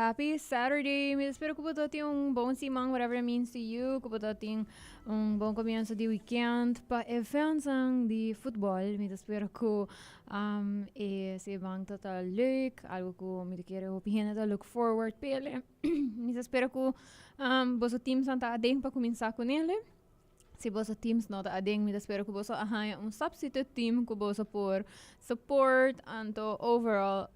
Happy Saturday. Mi ta spera cu bo tin un bon siman, whatever it means to you. Cu bo tin un bon comienzo di weekend pa e fans di futbol. Mi ta spera cu e siman ta leuk. Algo cu mi ta kere hopi hende ta look forward p'e. Mi ta spera cu boso teams ta aden pa cuminsa cu ne. Si boso teams no ta aden, mi ta spera cu boso a haya un substitute team cu boso por support. Anto overall,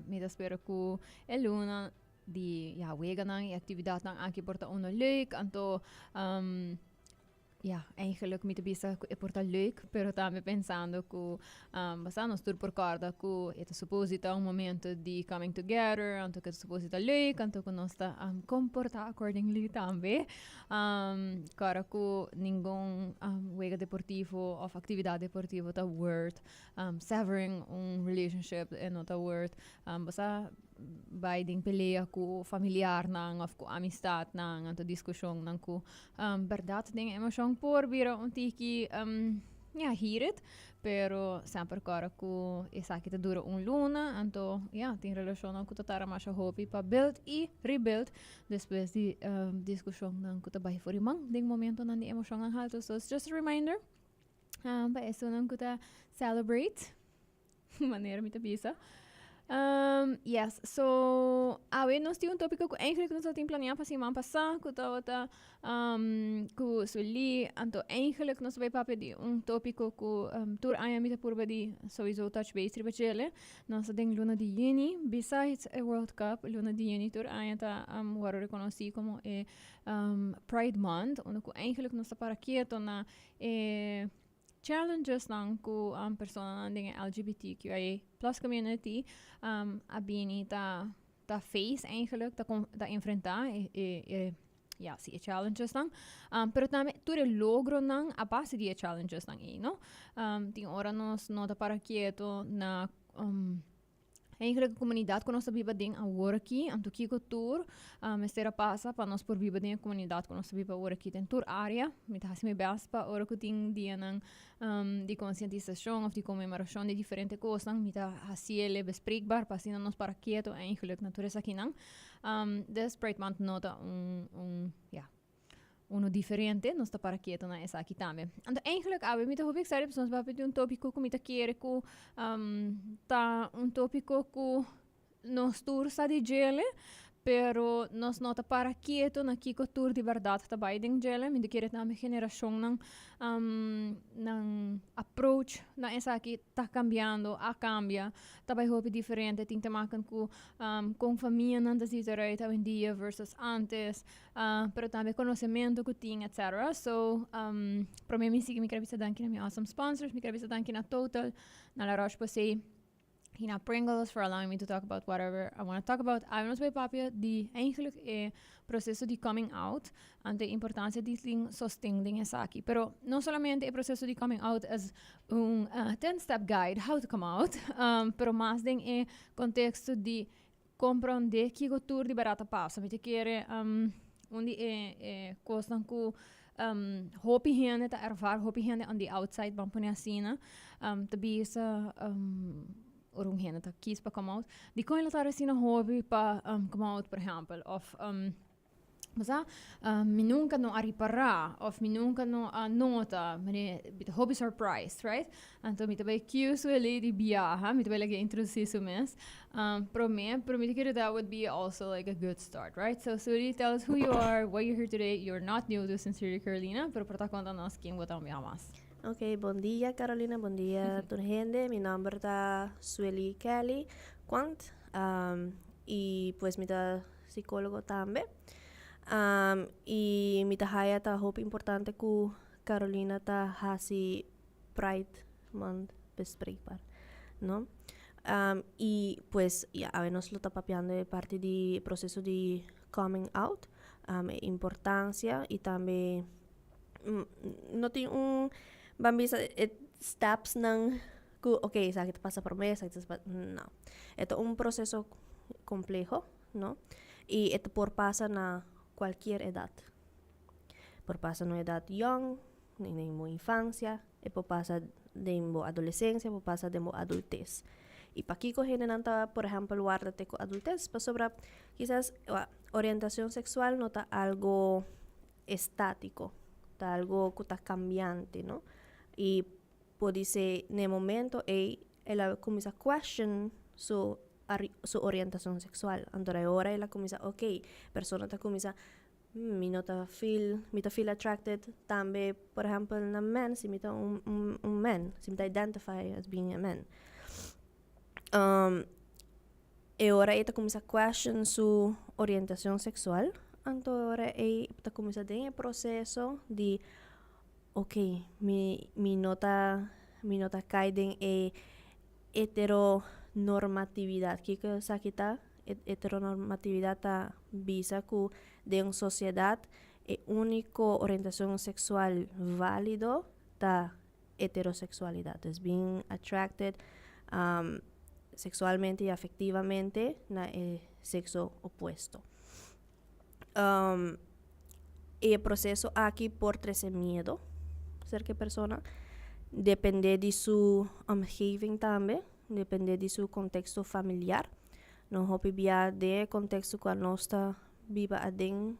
mi ta spera cu e luna di, ja, weganan y actividadnan aki por ta uno leuk. Anto ja, eigenlijk mi ta bisa cu e por ta leuk, pero tambe pensando cu basta nos tur por corda cu e ta supposed ta un momento di coming together, anto cu e ta supposed ta leuk, anto cu nos ta comporta accordingly tambe. Corda cu ningun wega deportivo of actividad deportivo ta worth severing un relationship, e no ta worth basta bay den pelea cu familiarnan of cu amistadnan, anto discusionnan cu berdad den emocion por bira un tiki ja, heated, pero semper corda cu esaki ta dura un luna, anto ja, tin relacionnan cu ta tarda masha hopi pa build y rebuild despues di discusionnan cu ta bay for di man den momentonan di emocionnan halto. So it's just a reminder pa esunnan cu ta celebrate, manera mi ta bisa. Yes, so awe nos tin un topico cu eigenlijk nos tin planea pa siman pasa, cu tabata cu Sueli, anto eigenlijk nos bay papia di un topico cu tur aña mi ta purba di sowieso touch base riba djele. Nos ta den luna di juni, besides e World Cup, luna di juni tur aña ta wordo reconoci como e Pride Month, unda cu eigenlijk nos ta para keto na e challenges nan cu personanan den e LGBTQIA+ community a bini ta face eigenlijk, ta enfrenta e, ja, si, e challenges nan. Pero tambe tur e logronan a base di e challenges nan ey, no? Tin ora nos no ta para keto na eigenlijk e comunidad cu nos ta biba den awor aki, anto kico tur mester a pasa pa nos por biba den e comunidad cu nos ta biba awor aki den tur area. Mi ta haci mi best pa ora cu tin dianan di concientisacion of di conmemoracion di diferente cosnan, mi ta haciele bespreekbaar pa asina nos para keto eigenlijk na tur esakinan. Dus Pride Month no ta un, ja, uno diferente, nos ta para keto na esaki tambe. Anto eigenlijk awe mi ta hopi excited pasobra nos papia di un topico cu mi ta kere cu ta un topico cu nos tur sa di djele, pero nos no ta para keto na kico tur di berdad ta bay den djele. Mi ta kere tambe generacionnan nan approach na esaki ta cambiando, a cambia, ta bay hopi diferente, tin te maken cu con famianan ta ziet eruit awendia versus antes, pero tambe conocemento cu tin, etc. So, prome mi sigui, mi kier bisa danki na mi awesome sponsors, mi kier bisa danki na Total, na La Roche-Posay y na Pringles for allowing me to talk about whatever I want to talk about. Awe nos bay papia di eigenlijk e proceso di coming out, anto e importancia di tin sosten den esaki. Pero no solamente e proceso di coming out as un 10-step guide how to come out, pero mas den e contexto di comprende kico tur di berdad ta pasa. Mi ta kere un di e cosnan cu hopi hende ta ervaar, hopi hende on the outside, ban pone asina, ta bisa ora un hende ta kies pa come out, dicon el a tarda asina hopi pa come out, por ehempel, of basa mi nunca no a ripara of mi nunca no a nota, mi ta hopi surprised, right? Anto mi ta bay cue su e di biaha, mi ta bay laga introduci su mes prome, pero mi ta kere that would be also like a good start, right? So Sueli, tell us who you are, why you're here today. You're not new to Sincerely Carolina, pero por ta conta nos ken bo ta un biaha mas. Ok, bon dia, Carolina, bon dia, tur hende. Mi nomber ta Sueli Kelly Quant y pues mi ta psicologo tambe. Y mi ta haya ta hopi importante cu Carolina ta haci Pride Month bespreekbaar, no? Y pues ja, awe nos lo ta papiando e parti di proceso di coming out, e importancia y tambe no tin un, ban bisa, e steps nan cu ok, esaki ta pasa prome, esaki ta pasa, no. E ta un proceso compleho, no? Y e ta por pasa na cualkier edad. Por pasa na un edad young, den bo infancia, e por pasa den bo adolescencia, por pasa den bo adultez. Y pakico hendenan ta, por ehempel, warda te cu adultez? Pasobra kisas orientacion sexual no ta algo estatico, ta algo cu ta cambiante, no? Y podise n'e momento ey el a cuminsa question su su orientacion sexual. Anto e ora el a cuminsa, ok, persona ta cuminsa, Mi no ta feel, mi ta feel attracted tambe, por ehempel, na men, si mi ta un, un, un man, si mi ta identify as being a man. E ora ei ta cuminsa question su orientacion sexual, anto e ora ei ta cuminsa den e proceso di, ok, mi, mi no ta, mi no ta cay den e heteronormatividad. Kico esaki ta? Heteronormatividad ta bisa cu den un sociedad e unico orientacion sexual valido ta heterosexualidad. Dus being attracted sexualmente y afectivamente na e sexo opuesto. E proceso aki por trece miedo cerca e persona, depende di su omgeving tambe, depende di su contexto familiar. No hopi bia den e contexto cual nos ta biba aden,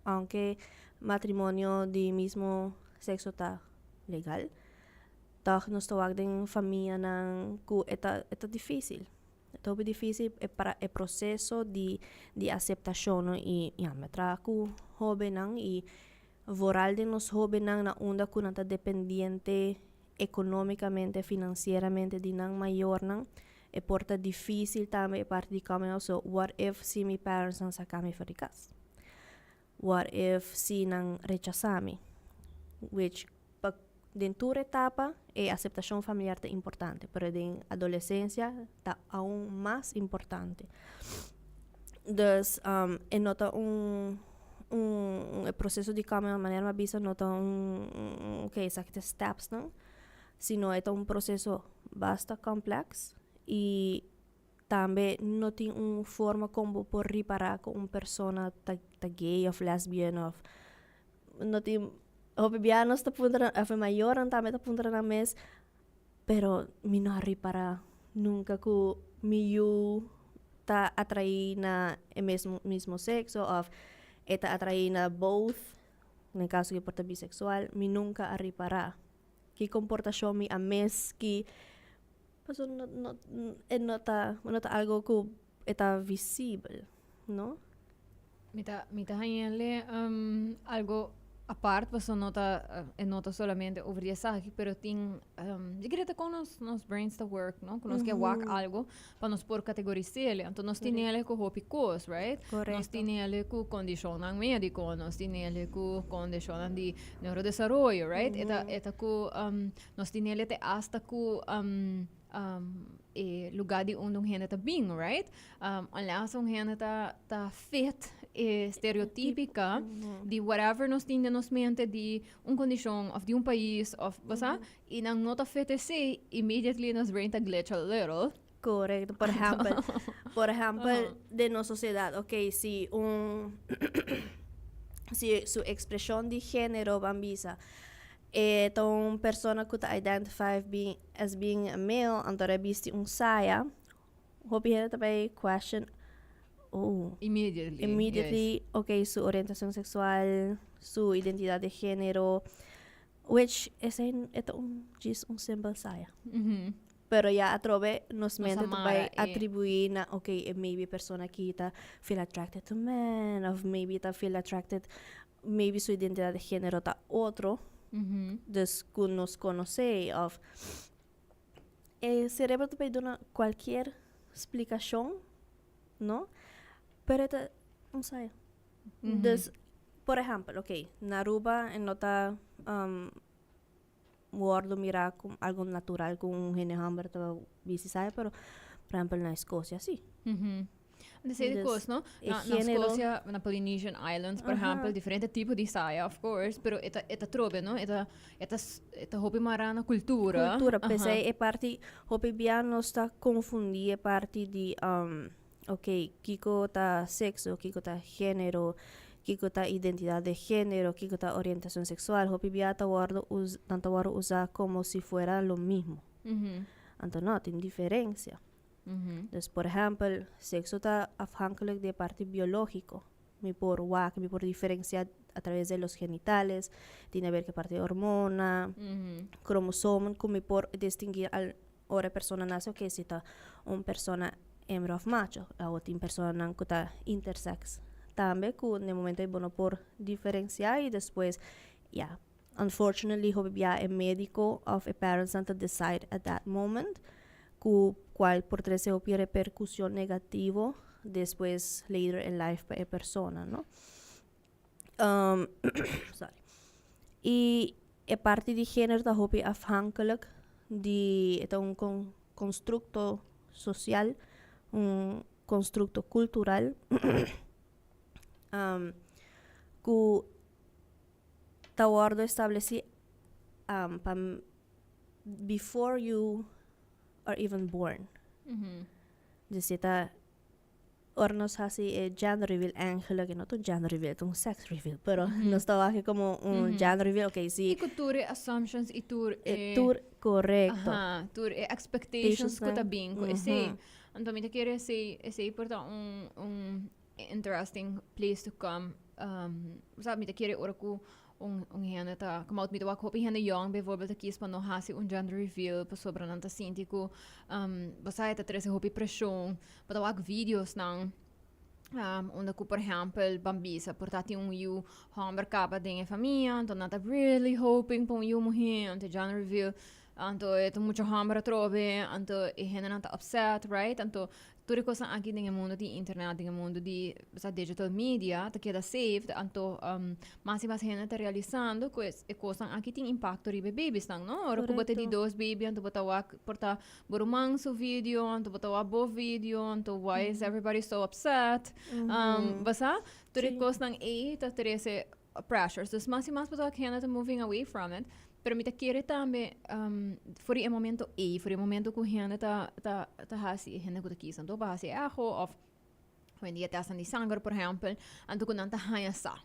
aunke matrimonio di mismo sexo ta legal, tog nos ta wak den famianan cu e ta e ta dificil. E ta hopi dificil e para e proceso di di aceptacion no y ya mi a traha cu hobennan y vooral den nos hobennan na unda cu nan ta dependiente economicamente, financieramente di nan mayornan, e por ta dificil tambe e parti di coming out, so what if si mi parents nan saca mi for di cas? What if si nan rechasa mi? Which pa den tur etapa e aceptacion familiar ta importante, pero den adolescencia ta aun mas importante. Dus e no ta un un e proceso di coming out manera mi a bisa no ta un ok esaki ta e stepsnan, sino e ta un proceso basta complex y tambe no tin un forma con bo por ripara cu un persona ta ta gay of lesbian of no tin hopi bia nos ta puntra of e mayornan tambe ta puntra nan mes pero mi no a ripara nunca cu mi yu ta atrai na e mesmo mismo sexo of e ta atrai na both den caso cu e por ta bisexual mi nunca a ripara ki comportacion mi a mes ki pasobra no no e no ta no ta algo cu e ta visibel no. Mi ta hañele algo apart paso no ta e no ta solamente over di esaki pero tin yo kere ta con nos brains ta work no cu nos ke wak algo pa nos por categorisele anto nos tinele cu hopi cos, right? Nos tinele cu condicionnan medico, nos tinele cu condicionnan di neurodesaroyo, right? E ta cu nos tinele te hasta cu e lugar di unda un hende ta bin, right? Unless un hende ta fit e stereotípica di whatever nos tin den nos mente di un condicion of di un pais of basa, y nan no ta fit esey, immediately nos brain ta glitch a little. Correcto. Por ehempel, den nos sociedad, ok, si su expresion di genero, ban bisa, ta un persona cu ta identify as being a male, anto e bisti un saya, hopi hende ta bay question, oh, Immediately. Immediately, ok, su orientacion sexual, su identidad de genero, which esey ta just un simple saya. Pero ya atrobe nos mente ta bay atribui na, ok, maybe persona aki ta feel attracted to men, of maybe ta feel attracted, maybe su identidad de genero ta otro, dus cu nos conoce, of e cerebro ta bay duna cualkier explicacion, no? Pero ta un saya. Dus, por ehempel, ok, na Aruba e no ta wordo mira como algo natural cu un hende homber ta bisti saya, pero por ehempel na Escocia si. De Dus, cos, no? E Na Escocia, na Polynesian Islands, por ehempel, diferente tipo di saya, of course, pero e ta trobe, no? E ta hopi mara na cultura. Cultura, p'esey e parti, hopi bia nos ta confundi e parti di, ok, kiko ta sexo, kiko ta genero, kiko ta identidad de genero, kiko ta orientacion sexual. Hopi bia ta wordo nan ta wordo usa como si fuera lo mismo. Anto no, tin diferencia. Dus, por ehempel, sexo ta afhankelijk di e parti biologico. Mi por wak, mi por diferencia a través de los genitales, tin a ver cu e parti hormona, cromosomen, cu mi por distingui al ora e persona nace, ok, si ta un persona hembra of macho. Awo tin personanan cu ta intersex tambe, cu na e momento ey bo no por diferencia y despues, ya, unfortunately hopi bia e medico of e parentsnan ta decide at that moment, cu cual por trece hopi repercusion negativo despues later in life pa e persona, no. Sorry. Y e parti di genero ta hopi afhankelijk di, e ta un constructo social, un constructo cultural, cu ta wordo estableci pa before you are even born. Dus e ta ora nos haci e gender reveal eigenlijk, e no ta un gender reveal, e ta un sex reveal, pero nos ta wak como un gender reveal, okay, si. Y cu tur e assumptions y tur e. Tur, correcto. Aha, tur e expectations cu ta bin cu esey. Anto mi ta kere esey, esey por ta un interesting place to come. Sa mi ta kere ora cu un hende ta come out, mi ta wak hopi hende young bijvoorbeeld ta kies pa no haci un gender reveal pasobra nan ta sinti cu bo sa e ta trece hopi presion. Bo ta wak videosnan unda cu por ehempel ban bisa por ta tin un yu homber caba den e famia, anto nan ta really hoping pa un yu muhe, anto e gender reveal, anto e ta mucho homber atrobe, anto e hendenan ta upset, right? Anto tur e kosnan aki den e mundo di internet, den e mundo di sa digital media ta keda saved, anto mas y mas hende ta realisando ku e kosnan aki tin impacto riba e babiesnan, no? Ora ku bo ta di dos baby anto bo ta wak por ta bo ruman su video, anto bo ta wak bo video, anto why is everybody so upset? Bo sa? Tur e kosnan ei ta trese pressures. Dus mas y mas bo ta wak hende ta moving away from it. Pero mi ta kere tambe for di e momento ei, for di e momento ku hende ta ta ta hasi, e hende ku ta kisa anto pa hasi e ajo òf hoendia tèstnan di sanger por ehèmpel, anto ku nan ta haña sa.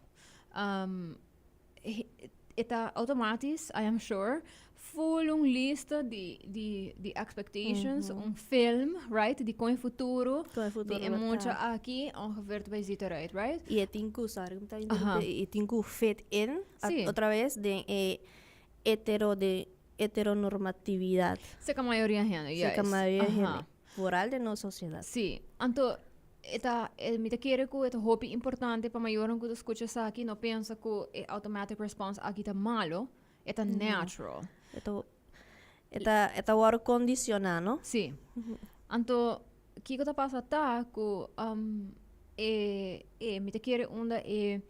E ta outomatis, I am sure, ful un lista di di di expectations, un film, right, di kon e futuro di e mucha aki ongeveer ta bai zita eruit, right? I e tin ku, sorry ku mi ta interrumpí, e tin ku fit in otra vez den e hetero de heteronormatividad. Seka mayoria hende, juist. Seka mayoria hende, vooral den nos sociedad. Sí, anto e ta, mi ta kere ku e ta hopi importante pa mayornan ku ta skucha esaki no pensa ku e automatic response aki ta malo, e ta natural. E ta, e ta, e ta wòrdu kondisioná, no? Sí. Anto, kiko ta pasa ta ku e, e, mi ta kere unda e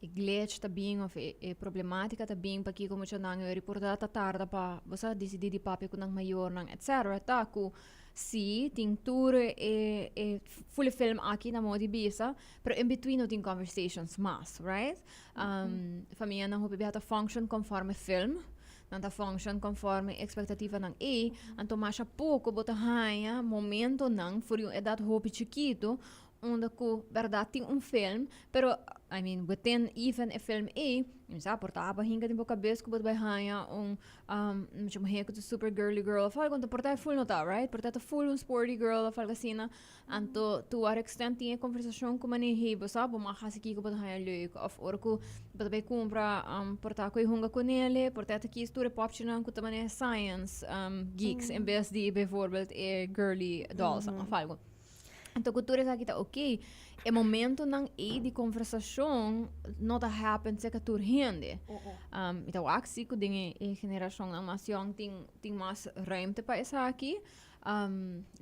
e glitch ta bin of e e problematica ta bin pakiko muchanan e reporta ta tarda pa bo sa disidí di papia ku nan mayornan etcetera ta ku si tin tur e e ful film aki na modo di bisa pero in between no tin conversations mas, right? Famianan hopi biaha ta function conforme film, nan ta function conforme expectativanan ei, anto masha poko bo ta haña momentonan for di un edad hopi chikito unda ku bèrdat tin un film, pero I mean within even e film ei, mi sa por ta aba hinka den bo kabes ku bo ta bai haña un mucha muhé ku ta super girly girl òf algu, anto por ta e ful no ta, right? Por ta ta ful un sporty girl òf algu asina, anto to what extent tin e konversashon ku manera hey bo sa bo mag hasi kiko bo ta haña leuk òf ora ku bo ta bai kumpra por ta ku e hunga kunele, por ta ta kis tur e popchinan ku ta manera science geeks en bes di bijvoorbeeld e girly dolls òf algu. Anto ku tur esaki ta oké, e momentonan ei di konversashon no ta happen serka tur hende. Mi ta wak si ku den e generashonnan mas yòn tin mas ruimte pa esaki.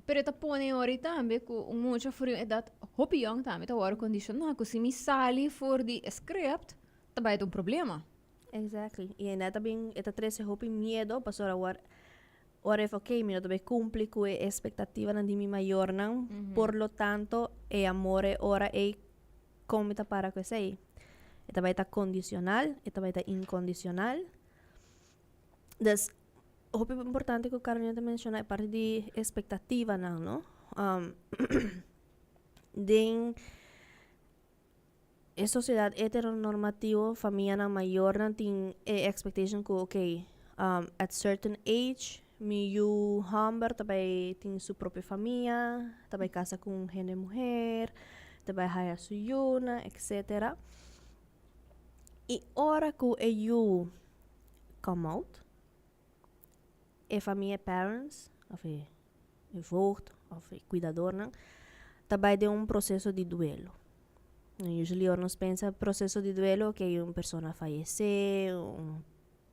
Pero e ta pone ora tambe ku un mucha for di un edat hopi yòn tambe ta wòrdu kondishoná ku si mi sali for di e script ta bai ta un problema. Exactly. I e ta bin e ta trese hopi miedo pasobra awor Ora e ok, mi no ta bay cumpli cu e expectativanan di mi mayornan, por lo tanto e amor e ora ey con mi ta para cu esey? E ta bay ta condicional? E ta bay ta incondicional? Dus, hopi importante cu Carolina ta menciona e parti di expectativanan, no? Den e sociedad heteronormativo famianan mayornan tin e expectation cu ok, at certain age. Mi yu hòmber ta bai tin su propio famia, ta bai kasa ku un hende muher, ta bai haya su yunan, etcetera. I ora ku e yu come out, e famia, e parents, òf e voogd, òf e kuidadornan, ta bai den un proseso di duelo. Usually ora nos pensa proseso di duelo, oke, un persona a fayesé, un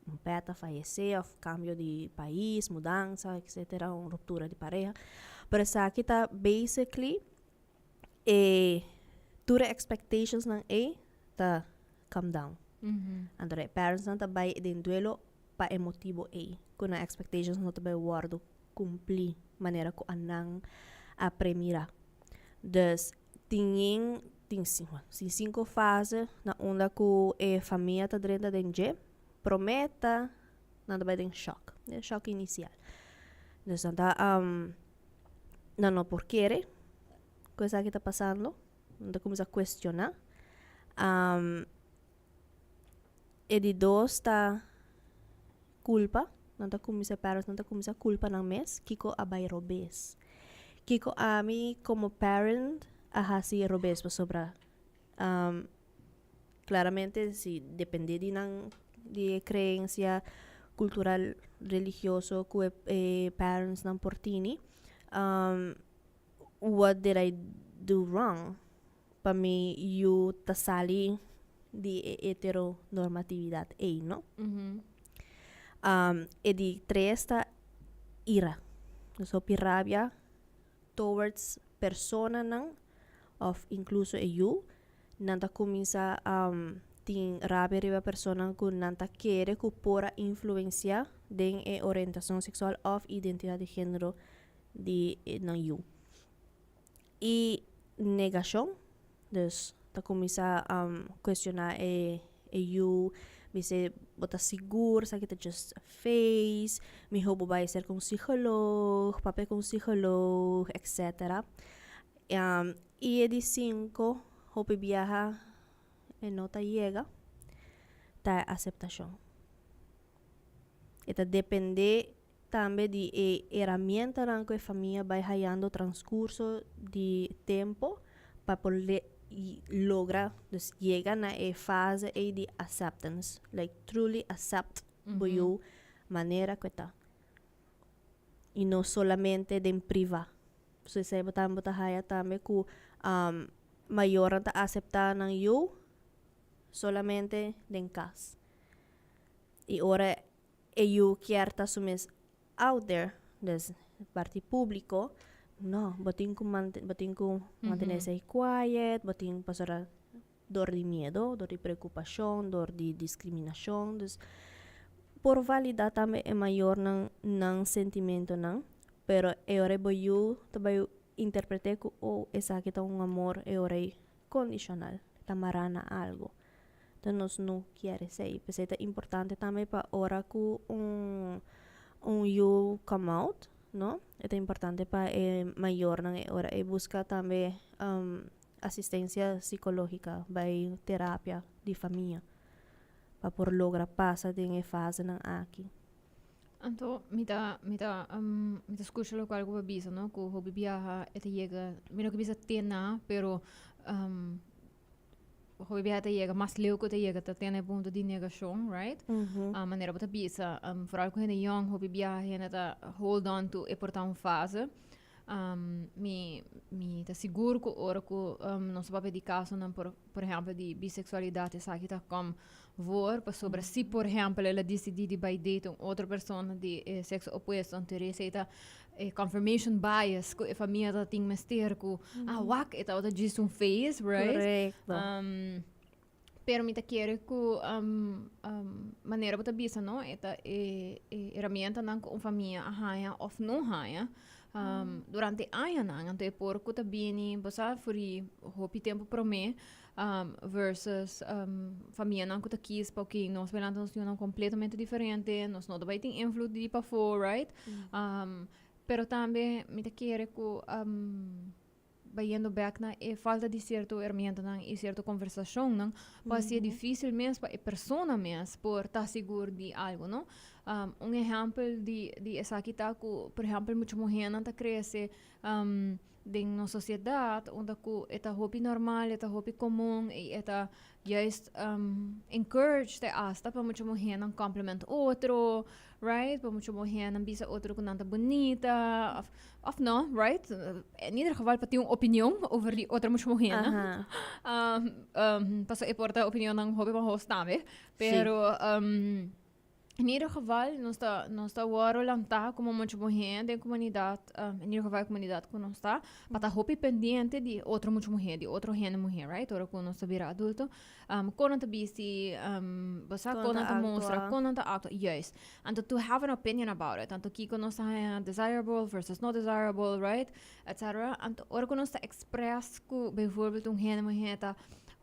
un pet a fayesé òf kambio di pais, mudansa, etcetera, un ruptura di pareha. Pero esaki ta basically e tur e expectationsnan ei ta come down. Anto e parentsnan ta bai den duelo pa e motibo ei, ku nan expectations no ta bai wòrdu kumplí manera ku anan a premirá. Dus tin yen tin tin sinku fase na unda ku e famia ta drenta den dje. Promé ta nan ta bai den shòk, den shòk inisial. Dus nan ta nan no por kere ku esaki ta pasando, nan ta kuminsá kuestioná. E di dos ta kulpa, nan ta kuminsá, parents nan ta kuminsá kulpa nan mes kiko a bai robes. Kiko ami komo parent a hasi robes pasobra klaramente si depende di nan di e kreensia kultural religioso ku e parents nan por tini, what did I do wrong? Pa mi yu ta sali di e heteronormatividad ei, no? E di tres ta ira. Nos hopi rabia towards personanan of incluso e yu. Nan ta cuminsa tin rabia riba personanan cu nan ta kere cu por a influencia den e orientacion sexual of identidad di genero di nan yu. I negashon, dus ta kuminsá kuestioná e e yu, bis'é bo ta sigur esaki ta just a phase, mihó bo bai serka un psikolog, papia ku un psikolog, etcetera. I e di sinku, hopi biaha e no ta yega, ta e aseptashon. E ta dependé tambe di e heramientanan ku e famia bai hayando transkurso di tempo pa por logra, dus yega na e fase ei di acceptance, like truly accept bo yu manera ku e ta. I no solamente den priva. So esei bo tambe bo ta haya tambe ku mayornan ta aseptá nan yu solamente den kas. I ora e yu kier ta su mes out there, dus parti publico, no, bo tin cu bo tin cu mantene esey quiet, bo tin pasobra dor di miedo, dor di preocupacion, dor di discriminacion, dus por valida tambe e mayornan nan sentimentonan, pero e ora bo yu ta bay interprete cu oh esaki ta un amor e ora ey condicional, ta mara na algo. Entonces nos no kier esey. P'esey ta importante tambe pa ora cu un un yu come out, no? E ta importante pa e mayornan e ora ey busca tambe asistencia psicologica, bay terapia di famia pa por logra pasa den e fasenan aki. Anto mi ta mi ta mi ta scucha locual cu bo a bisa, no? Cu hopi biaha e ta yega, mi no ke bisa te na, pero Hopi biaha ta yega mas leu ku ta yega ta tene punto di negashon, right? Manera bo ta bisa, vooral ku hende yong, hopi biaha hende ta hold on to e por ta un fase. Mi mi ta sigur ku ora ku nos ta papia di kasonan por por ehèmpel di biseksualidat esaki ta kom voor pasobra si por ehèmpel el a disidí di bai date un otro persona di e sekso opuesto anto esei ta e confirmation bias ku e famia ta tin mester ku ah wak e tabata djis un phase, right? Korekto. Pero mi ta kere ku manera bo ta bisa no e ta e e herramientanan ku un famia a haña òf no haña durante añanan anto e por ku ta bini bo sa for di hopi tempu promé versus famianan ku ta kis pa oke nos bai lanta nos yunan kompletamente diferente nos no ta bai tin invloed di pafó, right? Pero tambe mi ta kere ku. Bayendo bek na e falta di cierto herramientanan y cierto conversacionnan, pa hacié difícil mes pa e persona mes por ta sigur di algo, no? Un ehempel di esaki ta cu, por ehempel, mucha muhernan ta crece den nos sociedad unda cu e ta hopi normal, e ta hopi comun y e ta juist encouraged te hasta pa mucha muhernan compliment otro, right? Pa mucha muhernan bisa otro cu nan ta bunita of no, right? In ieder geval pa tin un opinion over di otro mucha muhernan. Pasobra e por ta opinionnan hopi mahos tambe, pero In ieder geval, nos ta wòrdu lantá komo mucha muhé den komunidat, in ieder geval e komunidat ku nos ta, pa ta hopi pendiente di otro mucha muhé, di otro hende muhé, right? Ora ku nos ta bira adulto, kon nan ta bisti, bo sa, kon nan ta mustra, kon nan ta aktua, juist. Anto to have an opinion about it, anto kiko nos ta haña desirable versus not desirable, right? Etcetera. Anto ora ku nos ta express ku bijvoorbeeld un hende muhé ta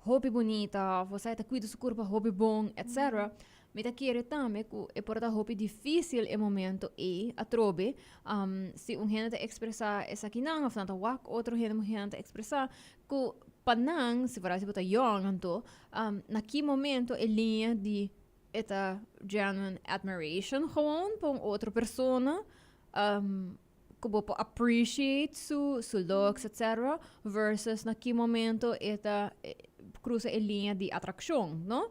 hopi bunita, òf bo sa e ta kuida su kurpa hopi bon, etcetera. Mi ta kere tambe ku e por ta hopi difísil e momento ei atrobe, si un hende ta ekspresá esakinan òf nan ta wak otro hende muhénan ta ekspresá, ku pa nan, si por a si bo ta yòn anto, na ki momento e liña di e ta genuine admiration gewoon pa un otro persona, ku bo por appreciate su looks etcetera, versus na ki momento e ta cruza e liña di atraccion, no?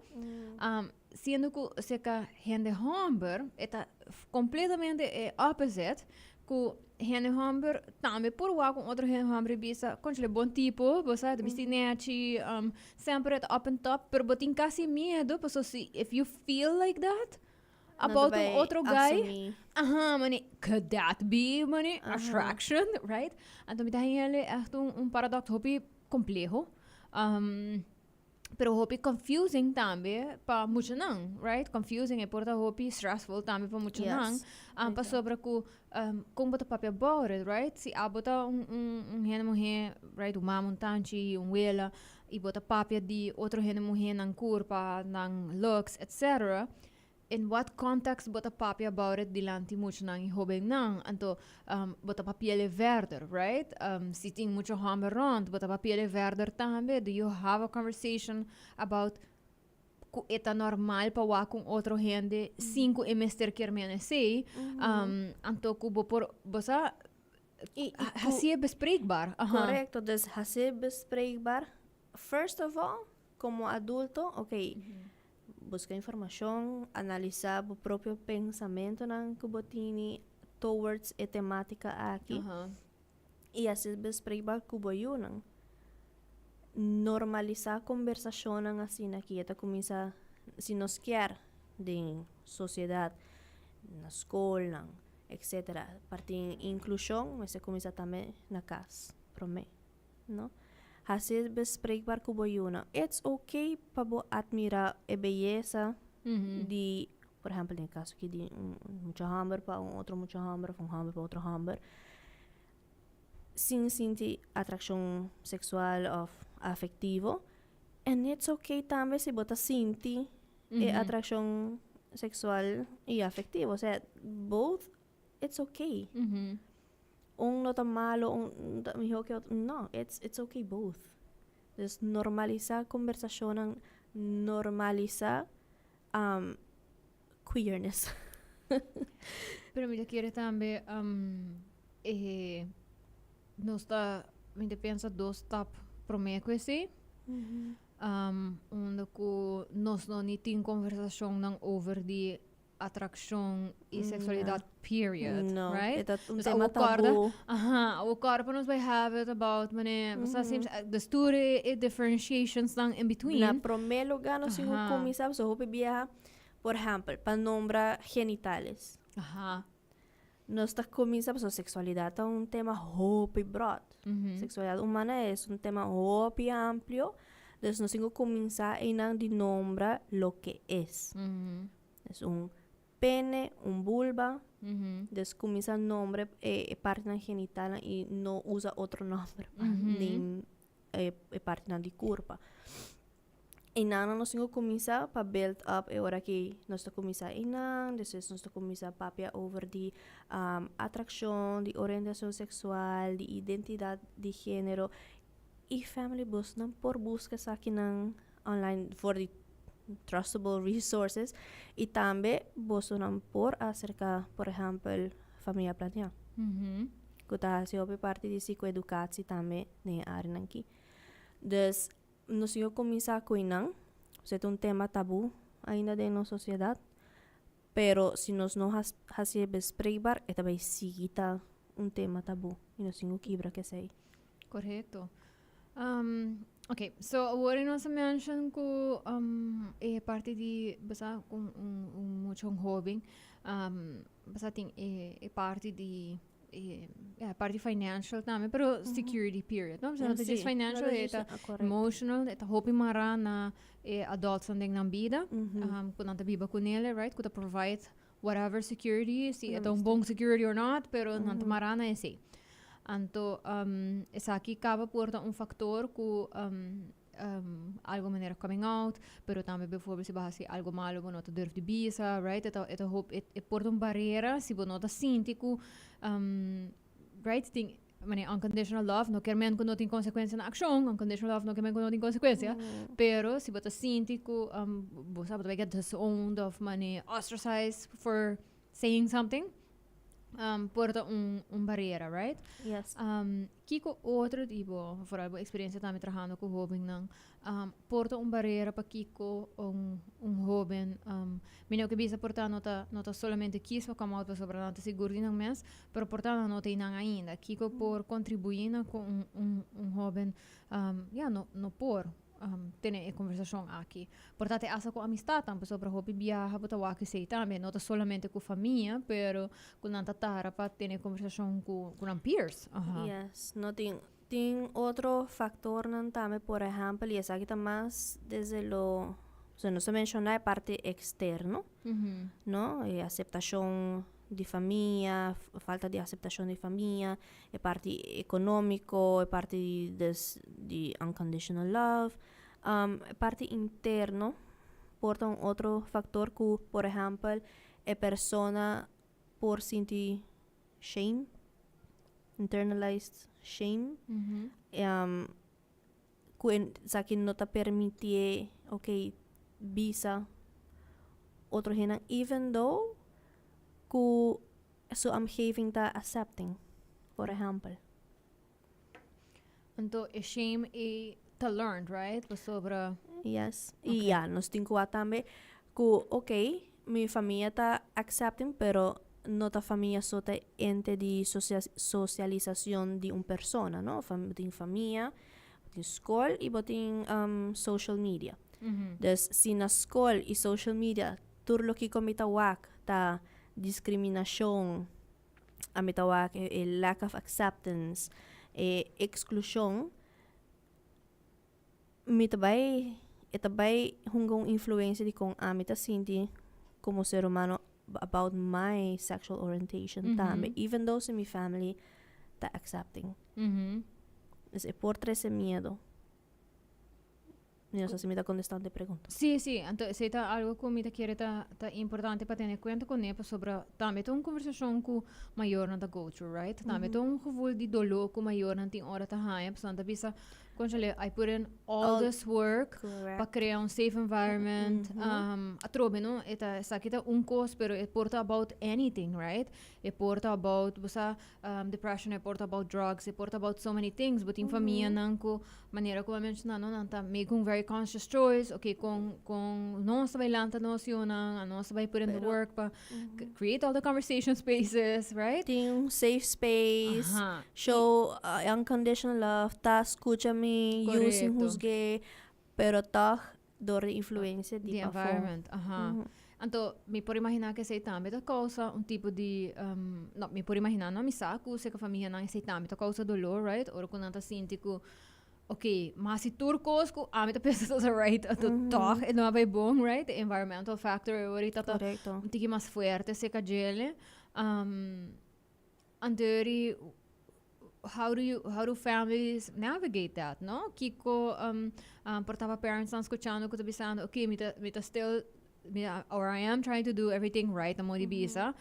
Siendo cu cerca hende homber e ta completamente e opposite, cu hende homber tambe por wak un otro hende homber y bisa, conchale bon tipo, bo sa, ta bisti nechi, semper e ta up and top, pero bo tin casi miedo, pasobra si if you feel like that, about un otro guy, aha, mane, could that be, mane, attraction, right? Anto mi ta haña echt un paradox hopi compleho, pero hopi confusing tambe pa muchanan, right? Confusing e por ta hopi stressful tambe pa muchanan, pasobra ku kon bo ta papia about it, right? Si abo ta un hende muhé, right, un mama, un tanchi, un wela, i bo ta papia di otro hende muhé nan kurpa, nan looks, etc. In what context bo ta papia about it dilanti muchanan i hobennan? Anto bo ta papi'el e verder, right? Si tin mucha hòmber rònt, bo ta papi'el e verder tambe? Do you have a conversation about ku e ta normal pa wak un otro hende sin ku e mester kier meen esei? Anto ku bo por, bo sa, hasié bespreekbaar. Korekto, dus hasié bespreekbaar. First of all, komo adulto, ok, buska informashon, analisá bo propio pensamentonan ku bo tini towards e temátika aki i hasié bespreekbaar ku bo yunan. Normalisá kombersashonnan asina ki e ta kuminsá, si nos kier den sosiedat, na skolnan, etcetera, parti inklushon mester kuminsá tambe na kas promé. No. Hasi bespreekbaar ku bo yunan. It's okay pa bo admira e beyesa di, por ehempel den e kaso aki di un mucha hòmber pa un otro mucha hòmber òf un hòmber pa otro hòmber, sin sinti atrakshon seksual òf afektivo. And it's okay tambe si bo ta sinti e atrakshon seksual i afektivo. Osea, both it's okay. Un no ta malo, un ta mihó ke otro. No, it's okay both. Dus normalisá kombersashonnan, normalisá queerness. Pero mi ta kere tambe e nos ta, mi ta pensa dos stap promé ku esei. Unda ku nos no ni tin konversashonnan over di atraccion y sexualidad period, no, right? E ta un tema tabú. Aha, awor corda pa nos bay have it about mane, mm -hmm. Dus tur e differentiations dan in between. Na prome lugar nos tin cu cuminsa, pasobra hopi biaha, por ehempel, pa nombra genitales. Nos ta cuminsa, pasobra sexualidad ta un tema hopi broad. Sexualidad humana es un tema hopi amplio, dus nos tin cu cuminsa eynan di nombra loke es. Es un pene, un vulva. Dus cuminsa nombre e partinan genitalnan y no usa otro nomber pa name e partinan di curpa. Einan nos tin ku kuminsá pa build up e ora ki nos ta kuminsá einan, despues nos ta kuminsá papia over di atrakshon, di orientashon seksual, di identidat di género i family bosnan por buska esakinan online for di trustable resources i tambe bosonan por aserká por ehèmpel Famia Planiá ku ta hasi hopi parti di psikoedukatsie tambe den e áreanan aki. Dus nos tin ku kuminsá ku einan, pasobra ta un tema tabú ainda den nos sosiedat, pero si nos no hasié bespreekbaar e ta bai sigui ta un tema tabú i nos tin ku kibra ku esei. Korekto. Ok, so awor nos a mention ku e parti di basa ku un mucha un hoben basa tin e parti di e parti financial tambe pero security period no? No ta just financial e ta emotional e ta hopi mara na e adultsnan den nan bida ku nan ta biba kunele right ku ta provide whatever security si e ta un bon security or not pero nan ta mara na esei. Anto esaki kaba por ta un factor ku algo manera coming out pero tambe bijvoorbeeld si bo hasi algo malo bo no ta durf di bisa right e ta e ta hop e por ta un barera si bo no ta sinti ku right tin manera unconditional love no kier men ku no tin consecuencia na accion unconditional love no kier men ku no tin consecuencia pero si bo ta sinti ku bo sa bo ta bai get disowned of manera ostracized for saying something por ta un barera, right? Yes. Kiko otro tipo, vooral bo experiencia tambe trahando cu hobennan, por ta un barera pa kiko un hoben, mi no ke bisa por ta no ta no ta solamente kies pa come out pasobra nan ta sigur di nan mes, pero por ta nan no ta einan ainda. Kiko por contribui na cu un hoben, ya, no por tene e conversacion aki. Por ta te hasta cu amistadnan, pasobra hopi biaha bo ta wak esey tambe, no ta solamente cu famia, pero cu nan ta tara pa tene e conversacion cu nan peers. Aha. Yes, no tin, tin otro factornan tambe, por ehempel, y esaki ta mas desde lo, osea nos a menciona e parti externo, no, e aceptacion di famia, falta di aceptacion di famia, e parti economico, e parti di des di unconditional love, e parti interno por ta un otro factor cu por ehempel e persona por sinti shame, internalized shame, cu esaki no ta permitié ok bisa otro hendenan even though cu su omgeving ta accepting, por ehempel. Anto e shame ei ta learned, right? Pasobra. Yes. Y ya, nos tin cu wak tambe cu ok, mi famia ta accepting pero no ta famia so ta ente di socialisacion di un persona, no? Bo tin famia, bo tin scol y bo tin social media. Dus si na scol y social media tur loke cu mi ta wak ta discriminacion, ami ta wak e lack of acceptance, e exclusion, mi ta bai, e ta bai hunga un influencia di con ami ta sinti como ser humano about my sexual orientation tambe, even though si mi family ta accepting. Dus e por trece miedo. Mi no sa si mi ta contestando e pregunta. Sí, sí. Anto esei ta algo cu mi ta kere ta ta importante pa tene cuenta cune pasobra tambe ta un conversacion cu mayornan ta go through, right? Tambe ta un gevoel di dolor cu mayornan tin ora ta haña pasobra nan ta bisa, Conchale, I put in all this work pa crea un safe environment. Atrobe, no? E ta, esaki ta un cos, pero e por ta about anything, right? E por ta about, bo sa, depression, e por ta about drugs, e por ta about so many things. Bo tin famianan cu, manera cu bo a menciona, no, nan ta make un very conscious choice, okay, con, con nos ta bay lanta nos yunan, anos ta bay put in the work pa create all the conversation spaces, right? Tin un safe space, show unconditional love, ta scucha mi, yu sin huzgu'é, pero tog door di influencia di pafó. Environment, aha. Anto, mi por imagina cu esey tambe ta causa un tipo di, no, mi por imagina no, mi sa cu seca famianan esey tambe ta causa dolor, right? Ora cu nan ta sinti cu, ok, ma si tur cos cu ami ta pensa ta right, anto toch e no a bay bon, right? E environmental factor e ora ta un tiki mas fuerte seca djele. Anto eri. How do families navigate that, no? Kiko por ta parents nan scuchando cu ta bisando, "Okay, mi ta still mi, or I am trying to do everything right," na modo di bisa,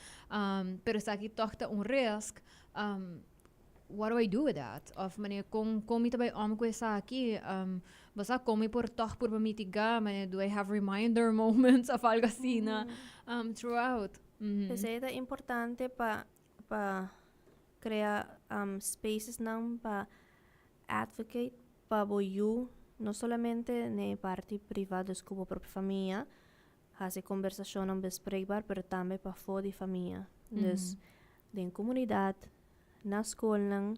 pero esaki toch ta un risk. What do I do with that? Of manera con mi ta bay om cu esaki? Basta con mi por toch por mitiga, manera, do I have reminder moments of algo asina throughout? Esey ta importante pa crea spaces nan pa advocate pa bo yiu, no solamente na parti priva, dus cu bo propio famia, haci conversacion nan bespreekbaar, pero tambe pafo di famia. Dus den comunidad, na scol nan,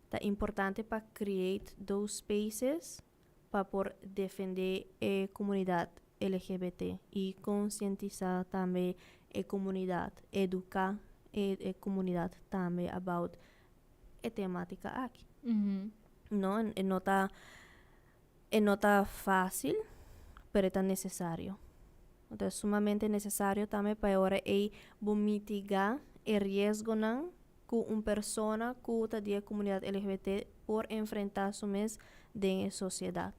ta importante pa create those spaces pa por defende e comunidad LGBT y concientisa tambe e comunidad, educa e comunidad tambe about e tematica aki. No, e no ta facil, pero ta necesario. Anto, ta sumamente necesario tambe pa ora e bo mitiga e riesgo nan cu un persona cu ta di comunidad LGBT por enfrenta su mes den sociedad.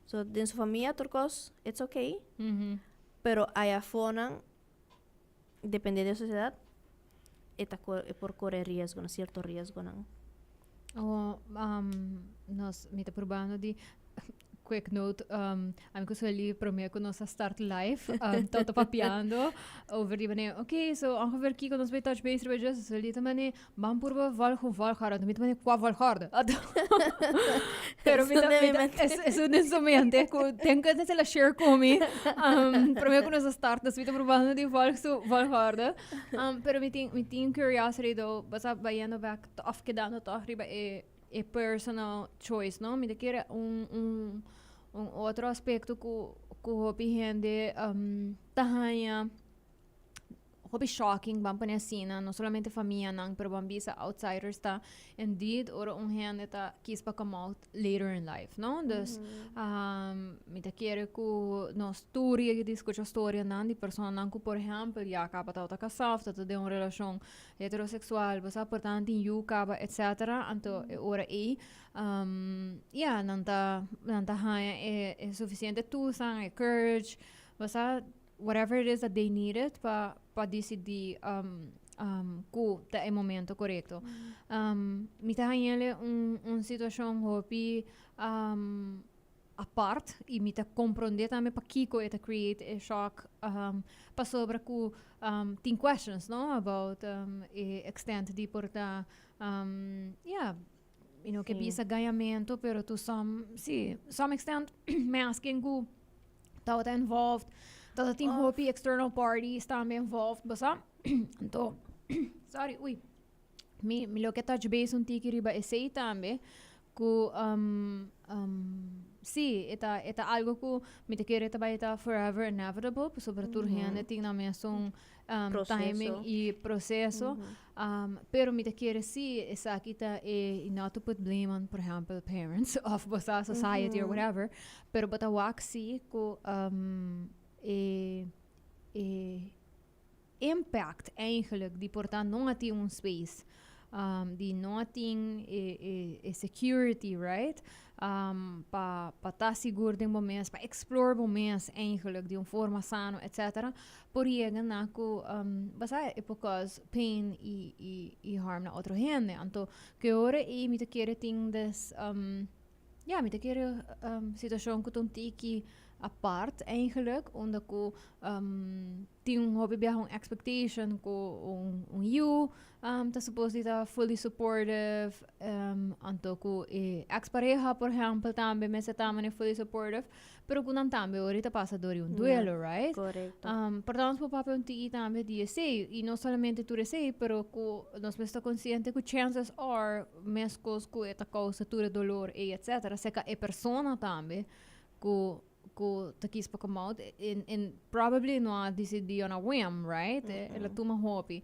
So, den su famia, tur cos, it's okay, pero aya nan, depende di sociedad, e por core riesgo, un cierto riesgo nan. Oh, nos mi ta probando di quick note, ami cu Sueli, prome cu nos a start live, tabata papiando over di manera, okay, so ongeveer kiko nos bay touch base riba dje. Sueli ta mane, "Ban purba volg un volgorde." Mi ta mane, "Cua volgorde?" Pero mi ta es un instrumente cu ten cu se la share cu mi. Prome cu nos a start, nos mi ta probando di volg su volgorde. Pero mi tin curiosity though, basta bayendo back of kedando toch riba e personal choice, no? Mi ta kere un otro aspecto cu hopi hende ta haya hopi shocking, ban pone asina, no solamente famia nan, pero ban bisa outsiders, ta indeed ora un hende ta kies pa come out later in life, no? Dus mi ta kere cu nos tur a di scucha storia nan di persona nan cu, por ehempel, ya caba ta casa of ta den un relacion heterosexual, basta por tanto yiu caba, etc. Anto e ora ei, ja, nan ta haya e suficiente tools, e courage, basta whatever it is that they needed pa decidi cu ta e momento corecto. Mi ta hañele un situacion hopi apart y mi ta comprende tambe pakico e ta create a shock, pasobra cu tin questions, no, about e extent di por ta, yeah, cu bisa gañamento, pero to some, si, some extent masking cu tawata involved, tawata tin hopi external parties tambe involved, basta. Anto, sorry, ui. Mi lo ke touch base un tiki riba esey tambe, cu si, e ta algo cu mi ta kere tambe ta forever inevitable, pasobra tur hende tin nan mes un Proceso. Timing y proceso. Pero mi ta kere si esaki ta e not to put blame on, por ehempel, parents of bosa society or whatever, pero bo ta wak si cu e impact eigenlijk di por ta no tin un space, di no tin e security, right, pa ta sigur den momento, pa explore momento eigenlijk di un forma sano, etc., por yega na cu basta e por cause pain y harm na otro hende. Anto cu ora e mi ta kere tin des, ja, mi ta kere situacion cu un tiki apart eigenlijk, unda cu tin un hopi biaha un expectation cu un yiu ta supposed di ta fully supportive, anto cu e ex-pareha, por ehempel, tambe mester ta mane fully supportive, pero cu nan tambe ahorita pasa door un duelo, right? Corecto. Portanto, por papia un tiki tambe di esey, y no solamente tur esey, pero cu nos mester ta consciente cu chances are, mescos cu e ta causa tur e dolor e etc., seca e persona tambe cu ta kies pa come out in probably no a decidi on a whim, right? El a tuma hopi.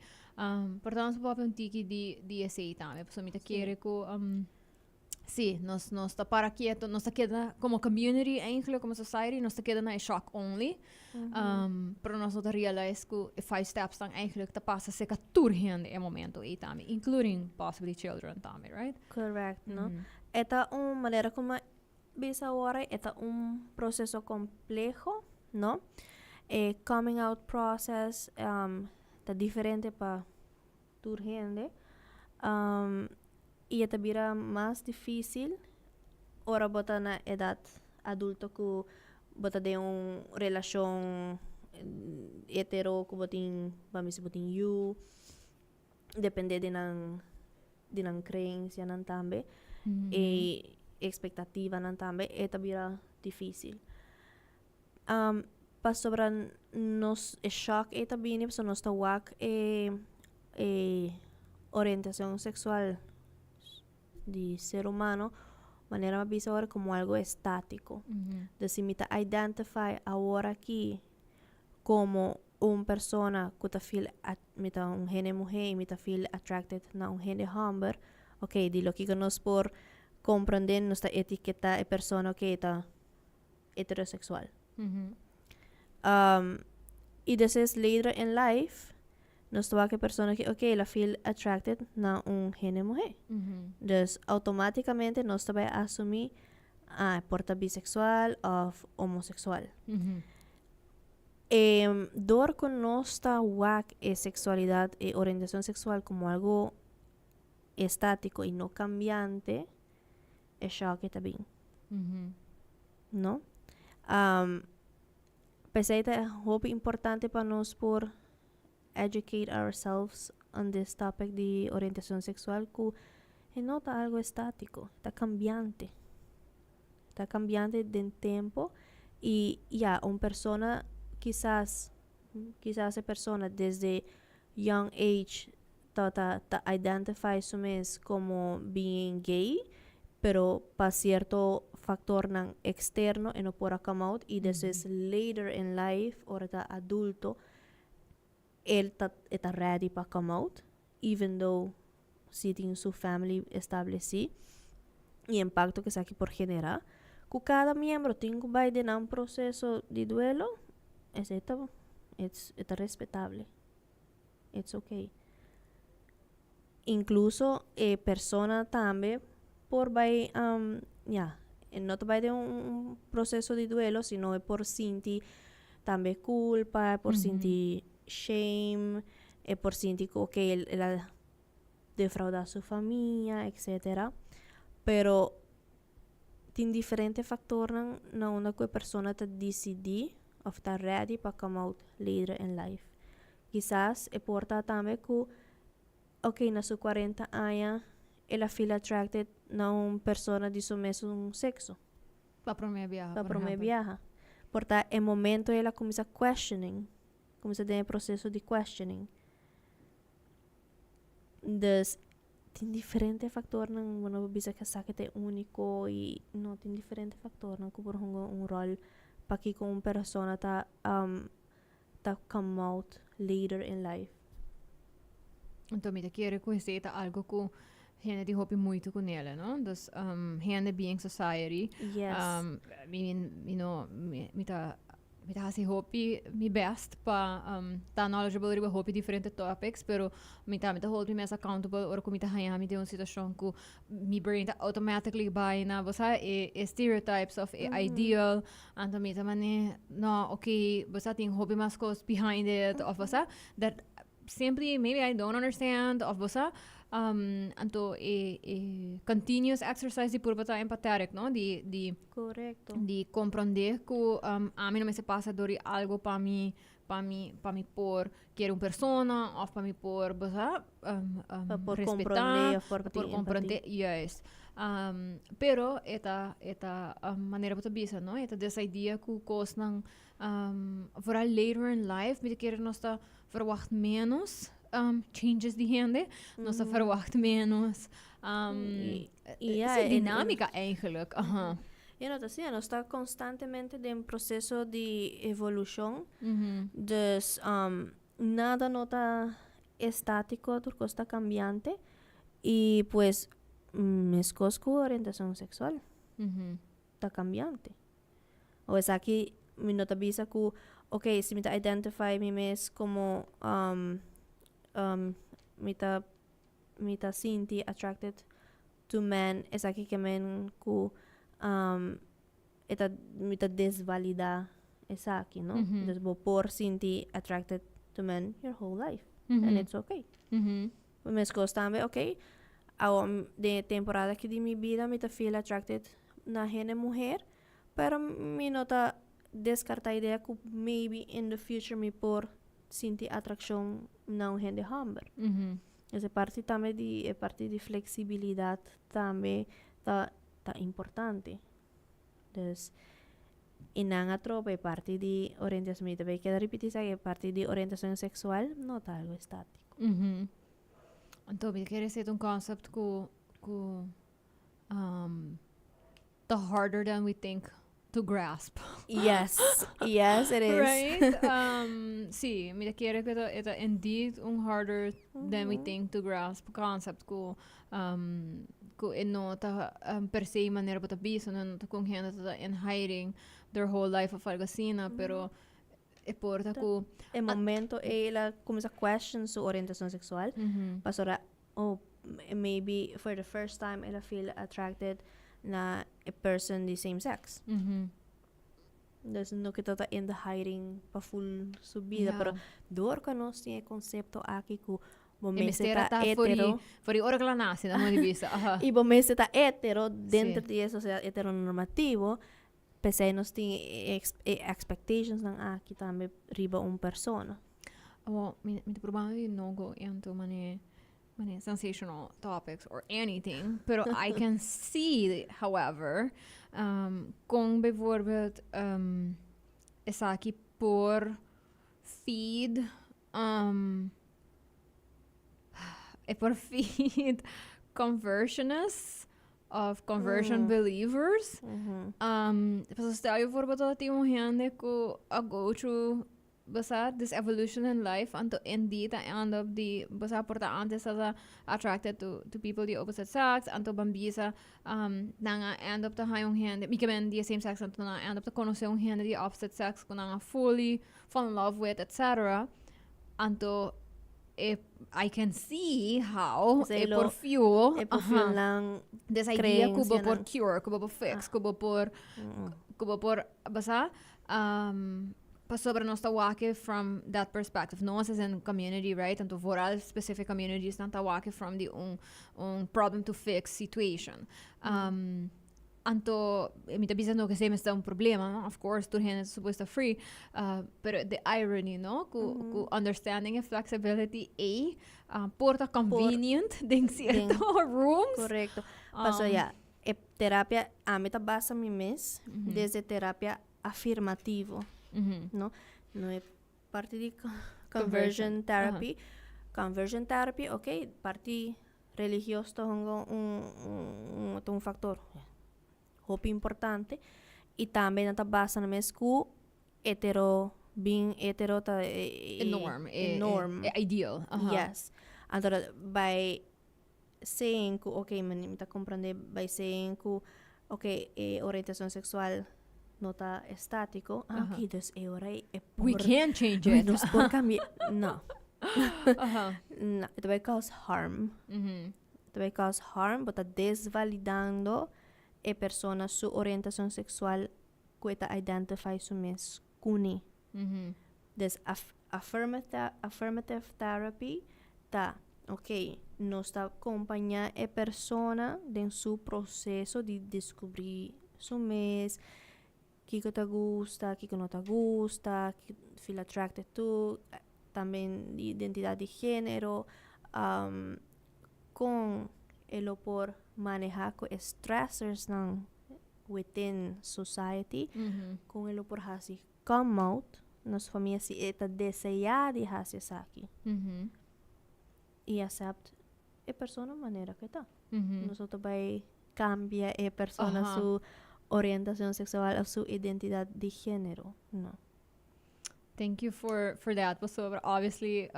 Portanto, papia un tiki di esey tambe. So mi ta kere cu Sí, nos ta para keto, nos ta keda como community eigenlijk, como society, nos ta keda na e shock only. Pero nos no ta realize ku e five steps dan eigenlijk ta pasa serka tur hende e momento ei tambe, including possibly children tambe, right? Correct, no? E ta un manera como bisa awor, e ta un proceso compleho, no? E coming out process ta diferente pa tur hende. Y e ta bira mas dificil ora bo ta na edad adulto, cu bo ta den un relacion hetero, cu bo tin, ban bisa, bo tin yu, depende di nan creencianan tambe e expectativanan tambe, e ta bira dificil. Pasobra nos e shock e ta bini, so nos ta wak e orientacion sexual di ser humano, manera m'a bisa awor, como algo estatico. Dus si mi ta identify awor aki como un persona cu ta feel mi ta un hende muhe y mi ta feel attracted na un hende homber, ok, di loke nos por comprende, nos ta etiketa e persona cu ta heterosexual. Y despues later in life, nos ta wak e persona cu, ok, el a feel attracted na un hende muhe. Dus automaticamente nos ta bay asumi, ah, por ta bisexual of homosexual. Door cu nos ta wak e sexualidad y orientacion sexual como algo estatico y no cambiante, e shock ta bin. No? Pesey ta hopi importante pa nos por educate ourselves on this topic di orientacion sexual, cu e no ta algo estatico, ta cambiante. Ta cambiante den tempo y ja, un persona kisas e persona desde young age ta identify su mes como being gay, pero pa cierto factornan externo e no por a come out y despues later in life, ora ta adulto, e ta ready pa come out, even though si tin su family estableci y impacto cu esaki por genera. Cu cada miembro tin cu bay den un proceso di duelo, esey ta respetable. It's okay. Incluso persona tambe por bay, ja, no ta bay den un proceso di duelo, sino e por sinti tambe culpa, por sinti shame, e por sinti cu, ok, el a defrauda su famia, etc. Pero tin diferente factornan na unda cu e persona ta decidi of ta ready pa come out later in life. Kisas e por ta tambe cu, ok, na su 40 aña el a feel attracted na un persona di su mesun sexo. Pa prome biaha. Pa prome biaha. Por ta e momento el a cuminsa questioning, cuminsa den proceso di questioning. Dus tin diferente factornan, bueno, bisa cu esaki ta unico y no, tin diferente factornan cu por hunga un rol pa cu un persona ta come out later in life. Anto, mi ta kere cu esey ta algo cu hende tin hopi moeite cu ne, no? Dus hende being society. Mi, mi, no, mi ta haci hopi mi best pa ta knowledgeable riba hopi diferente topics, pero mi ta hold mi mes accountable ora cu mi ta haya mi den un situacion cu mi brain ta automatically bay na, bo sa, e stereotypes of e ideal, anto mi ta mane, no, okay, bo sa, tin hopi mas cos behind it of, bo sa, that simply maybe I don't understand of, bo sa, anto e continuous exercise di purba ta empathetic, no, di di comprende cu ami no mester pasa door di algo pa mi por kere un persona of pa mi por, bo sa, Pa por respeta, comprende of por pa por tin comprende, juist. Pero e ta manera bo ta bisa, no, e ta this idea cu cosnan, vooral later in life, mi ta kere nos ta verwacht menos changes di hende, nos ta verwacht menos Ja, esa dinámica eigenlijk. Ja, no, asina, nos ta constantemente den proceso di evolucion. Dus nada no ta estatico, tur cos ta cambiante. Y pues Meskos ku orientashon seksual ta kambiante. O esaki mi no ta bisa ku, ok, si mi ta identify mi mes komo mi ta sinti attracted to men, esaki ke men ku mi ta desvalidá esaki, no? Dus bo por sinti attracted to men your whole life. And it's okay. Meskos tambe, ok, den temporada aki di mi bida mi ta feel attracted na hende muhé, pero mi no ta deskartá idea ku maybe in the future mi por sinti atrakshon na un hende hòmber. E parti tambe di e parti di fleksibilidat tambe ta importante. Dus einan atrobe e parti di orientashon, mi tambe keda ripití e parti di orientashon seksual no ta algu estátiko. Anto, mi ke ta un concept ku the harder than we think to grasp. Yes, it is. Right? Si, mi ke ku e ta indeed un harder than we think to grasp concept ku e no ta per se manera bo ta bisa, no ta ku hende ta in hiding their whole life of algu asina, pero e por ta ku E momento el a kuminsá question su orientashon seksual, pasó oh, maybe for the first time el a feel attracted na a person the same sex. Dus no ku ta in the hiding pa full su bida, pero dor ku nos tin e konsepto aki ku bo E mester mester ta ta for hetero for ora ku el a nase, na di bista. I bo mester ta hetero denter di e sosiedat heteronormativo, p'esei nos tin e expectations nan aki tambe riba un persona. Well, mi ta probando di no go into many sensational topics or anything, pero I can see, however, kon bijvoorbeeld esaki por feed e por feed conversionists of conversion believers. Pues stel je voor dat tin un hende ku a go through, basa, this evolution in life anto indeed a end up di, basa, por ta antes ta attracted to people di opposite sex, anto ban bisa nan a end up ta haña un hende, mi ke men di same sex, anto nan a end up ta konosé un hende di opposite sex ku nan a fully fall in love with, etc. Anto I can see how Esei e por fuel e por fuel nan this idea ku bo por creencia. Cure, ku bo por fix, ku bo por, basa, pasobra nos ta wak from that perspective. Nos as in community, right? Anto vooral specific communities nan ta wak from the un problem to fix situation. Anto, mi ta bisa no ku esei ta un problema, no? Of course, tur hende supposed to free. Pero the irony, no? Ku understanding and flexibility e por ta convenient den sierto rooms. Korekto. Paso ya, e terapia, ami ta basa mi mes desde terapia afirmativo, no? No e parti di Conversion. Conversion therapy. Conversion therapy, ok, parti religioso ta un faktor hopi importante i tambe nan ta basa nan mes ku hetero, bin hetero ta E norm. E norm. E ideal. Yes. Anto, by saying ku, ok, mi ta komprondé by saying ku, ok, e orientashon seksual no ta estátiko. Ah, ok, dus e ora e We can change we it. Nos por kambia. No. No, it will cause harm. It will cause harm, bo ta desvalidando e persona su orientashon seksual ku ta identify su mes kuné. Dus affirmative therapy ta, ok, nos ta kompañá e persona den su proseso di deskubrí su mes, kiko ta gusta, kiko no ta gusta, feel attracted to, tambe identidat di género, kon e lo por manehá ku stressors nan within society, kon e lo por hasi come out na su famia si e ta deseá di hasi esaki. I accept e persona manera ku ta. Nos ta bai kambia e persona su orientashon seksual òf su identidat di género. No. Thank you for that. Pasobra obviously,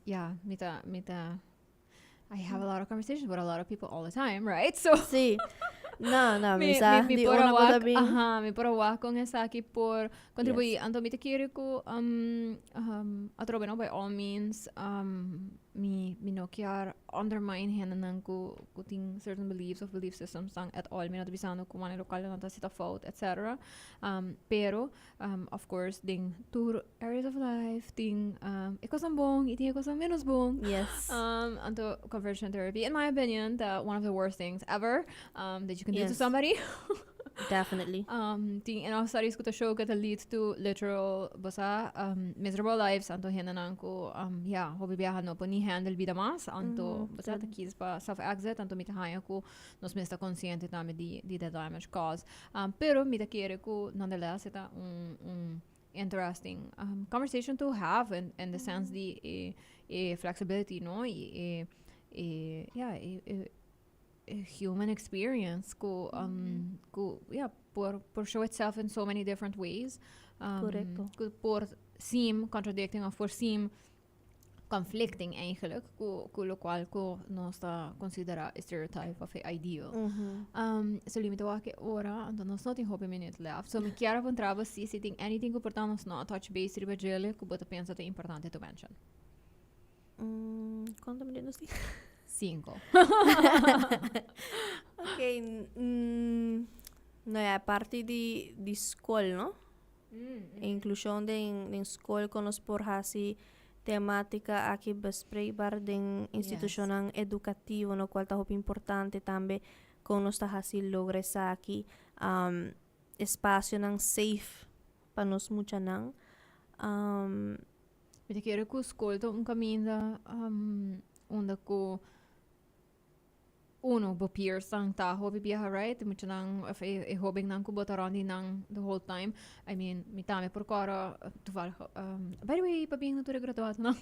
yeah, mi ta I have a lot of conversations with a lot of people all the time, right? So Sí. No, mi, mi sa mi, mi di por una a wak, bo ta bin. Aha, mi por a wak con esaki por contribui. Anto mi ta kere cu atrobe no, by all means, mi no kier undermine hendenan cu tin certain beliefs of belief systems nan at all. Mi no ta bisando cu manera local nan ta haci ta fout, etc. Pero, of course, den tur areas of life tin e cosnan bon y tin e cosnan menos bon. Anto conversion therapy, in my opinion, ta one of the worst things ever that you can do to somebody. Tin enough studies cu ta show cu ta lead to literal, bo sa, miserable lives. Anto hendenan cu, ya, hopi biaha no por ni handle bida mas. Anto, bo sa, ta kies pa self-exit. Anto mi ta haña cu nos mes ta consciente tambe di the damage caused. Pero mi ta kere cu nonetheless e ta un interesting conversation to have in the sense di e flexibility, no? Y e, yeah, e human experience cu, yeah, por show itself in so many different ways. Cu por seem contradicting of por seem conflicting eigenlijk cu locual cu nos ta considera e stereotype of e ideal. So mi ta wak e ora, anto nos no tin hopi minuut left. So mi kier a puntra bo si tin anything cu por ta nos no a touch base riba djele cu bo ta pensa ta importante to mention. Cuanto minuut nos tin? Cinco. Ok, no ya, parti di school, no? Inclusion den school con nos por haci tematica aki bespreekbaar den institucionnan educativo, no cual ta hopi importante tambe con nos ta haci logra esaki, espacionan safe pa nos muchanan. Mi ta kere cu school ta un caminda unda cu uno, bo peers nan ta hopi biaha, right? Muchanan of e hobennan cu bo ta rond di nan the whole time. I mean, mi tambe por cora toevallig, by the way, pabien na tur e graduadonan.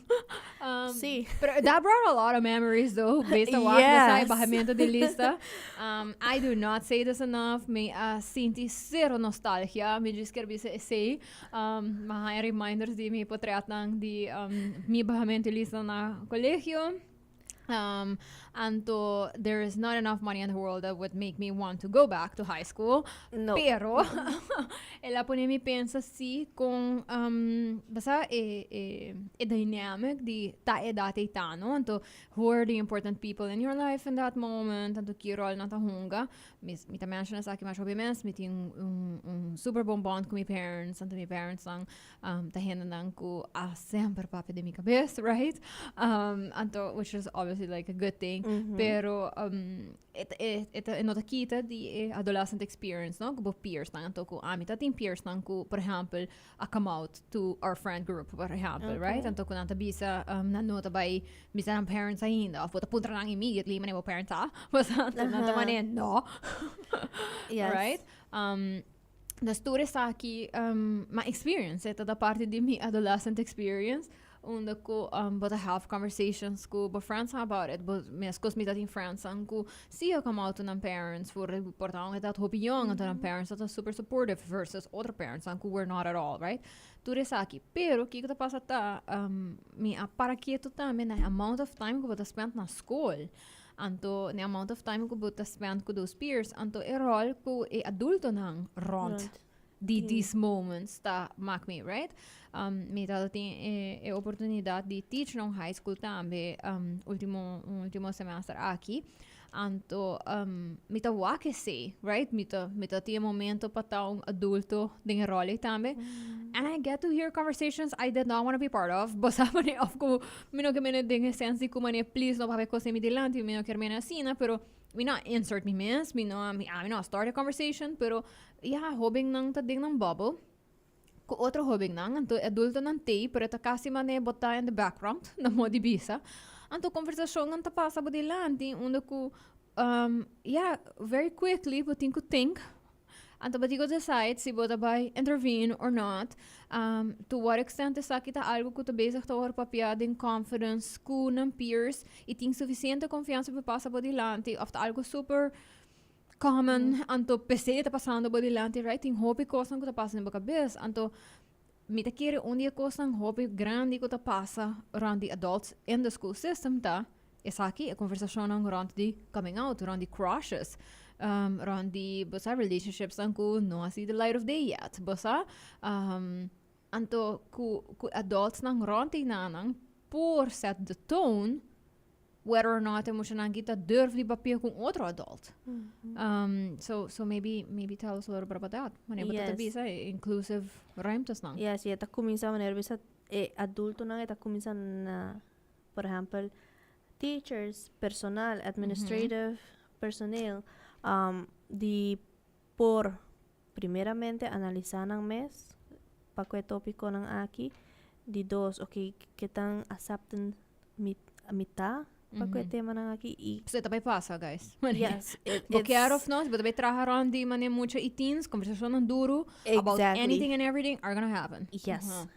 Pero that brought a lot of memories though, based on what yes. Bahamento di lista. I do not say this enough. Mi a sinti cero nostalgia. Mi just kier bisa esey. Mi a haya reminders di mi potretnan di mi bahamento di lista na colegio. Anto there is not enough money in the world that would make me want to go back to high school. No. Pero el a pone mi pensa si con basa e dynamic di ta edad ei ta, no? Anto who are the important people in your life in that moment? Anto ki rol nan ta hunga? Mi ta menciona esaki mas hopi mes, mi tin un super bon bond cu mi parents, anto mi parents nan ta hendenan cu a semper papia den mi cabes, right? Anto, which is obviously like a good thing, pero e no ta kita di e adolescent experience, no? Cu bo peers nan, anto cu ami ta tin peers nan cu, por ehempel, a come out to our friend group, por ehempel, right? Anto cu nan ta bisa, nan no ta bay bisa nan parents ainda, of bo ta puntra nan immediately, mane bo parents sa, anto nan ta mane no, right? Dus tur esaki my experience, e ta da parti di mi adolescent experience, unda cu bo ta have conversations cu bo friends about it. Bo mescos mi ta tin friends cu si a come out to nan parents for por ta un edad hopi young, anto nan parents ta super supportive versus otro parents cu were not at all, right? Tur esaki. Pero kico ta pasa ta, mi a para keto tambe na e amount of time cu bo ta spend na school. Anto na e amount of time cu bo ta spend cu those peers, anto e rol cu e adultonan rond di these moments ta mak mee, right? Mi tabata tin e oportunidad di teach na un high school tambe, ultimo, un ultimo semester aki. Anto mi ta wak esey, right? Mi ta tin e momento pa ta un adulto den e rol ey tambe. And I get to hear conversations I did not want to be part of. Bo sa mane of cu mi no ke mene den e sense di cu mane please no papia cos den mi dilanti, mi no kier mene asina, pero mi no a insert mi mes, mi no a, mi no a start e conversation, pero ya, hobennan ta den nan bubble cu otro hobennan, anto e adultonan t'ey, pero e ta casi mane bo ta in the background, na modo di bisa. Anto conversacionnan ta pasa bo dilanti, unda cu, ya, very quickly bo tin cu think. Anto bo tin cu decide si bo ta bay intervene or not. To what extent esaki ta algo cu ta bezig ta wor papia den confidence cu nan peers y tin suficiente confiansa pa pasa bo dilanti of ta algo super common, anto p'esey ta pasando bo dilanti, right? Tin hopi cosnan cu ta pasa den bo cabes. Anto mi ta kere un di e cosnan hopi grandi cu ta pasa rond di adults in the school system ta. Esaki e conversacionnan rond di coming out, rond di crushes, rond di, bo sa, relationships nan cu no a see the light of day yet, bo sa. Anto cu adults nan rond di nan por set the tone whether or not e muchanan ki ta durf di papia cu un otro adult. So maybe tell us a little bit about that. Wanneer bo ta bisa e inclusive ruimtes nan. Yes, y e ta cuminsa wanneer bisa e adultonan e ta cuminsa na, por ehempel, teachers, personal, administrative personeel, di por primeramente analisa nan mes pa cu e topiconan aki, di dos, ok, ke tan accepten mi ta pa cu e temanan aki y So e ta bay pasa, guys. Yes, Bo kier of no, si bo ta bay traha rond di mane mucha y teens, conversacionnan duro about anything and everything are gonna happen. Yes.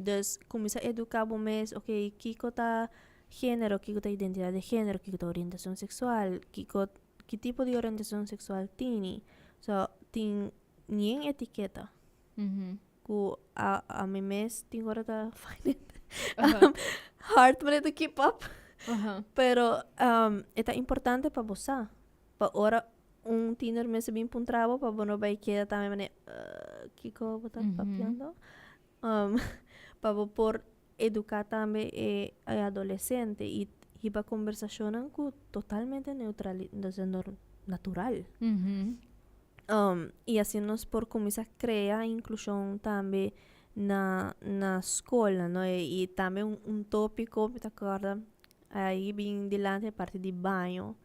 Dus cuminsa educa bo mes, ok, kico ta genero, kico ta identidad di genero, kico ta orientacion sexual, kico, ki tipo di orientacion sexual tini. So, tin nien etiketa cu ami mes tin ora ta find it hard manera to keep up. Pero e ta importante pa bo sa, pa ora un tiener mester bin puntra bo pa bo no bay keda tambe manera kico bo ta papiando? Pa bo por educa tambe e adolescente y hiba conversacionnan cu totalmente neutral, natural. Y asina nos por cuminsa crea inclusion tambe na scolnan, no? Y tambe un topico mi ta acorda ayi bin dilanti e parti di baño